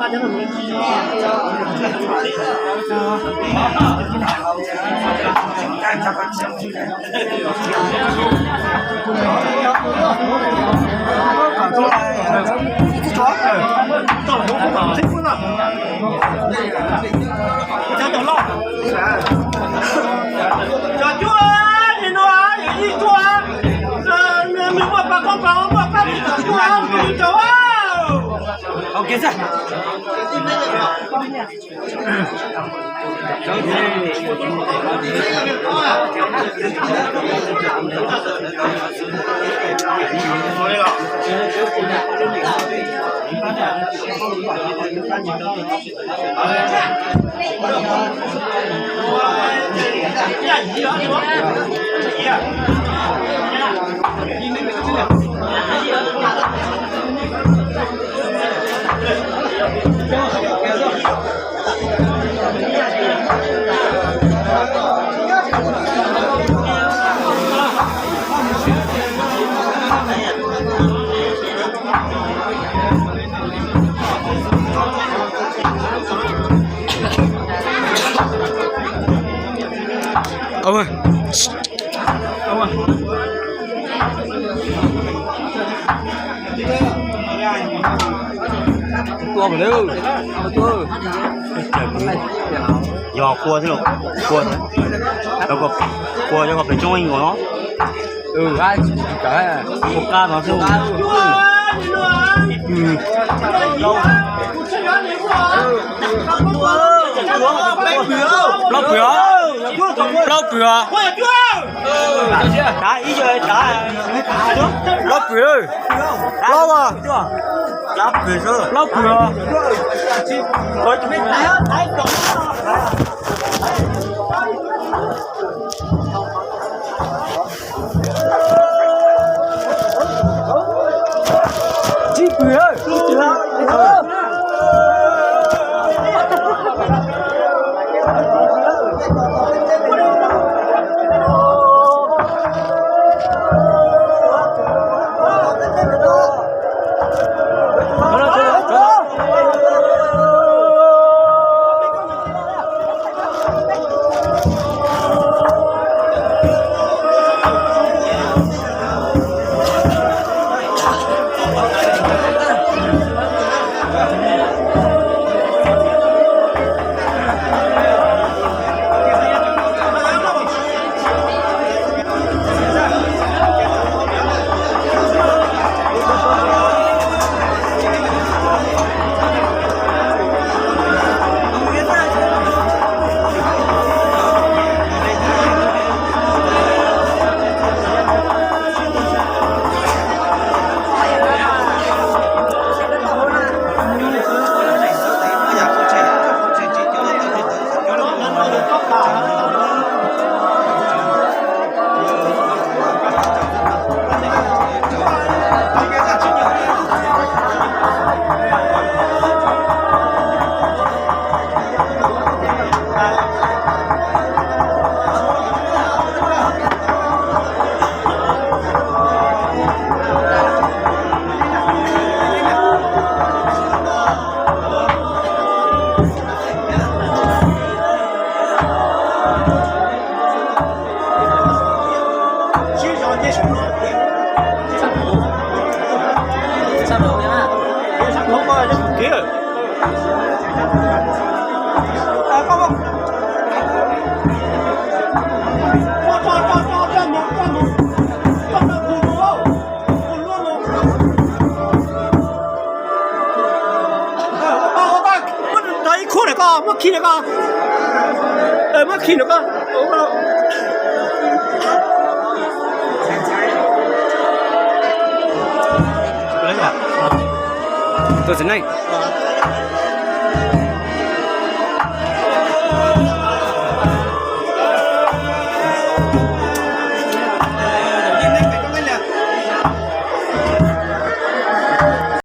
Cov cuab, nim no yog ib cuab, nws muaj pas qoob pas muaj pab tus cuab, tus cuab. Ok, sir. Tua lawm, tua. Yog qua xwb, qua, qua cov kom pem tsoob ib nkaus no. Qua qab no xwb. Plaub pwm os, plaub pwm os. Plaub pwm, plaub pwm os. Tsib pwm. Muab ib khub na koj, muab khi na koj. Muab khi na koj. Tuaj txiv neej.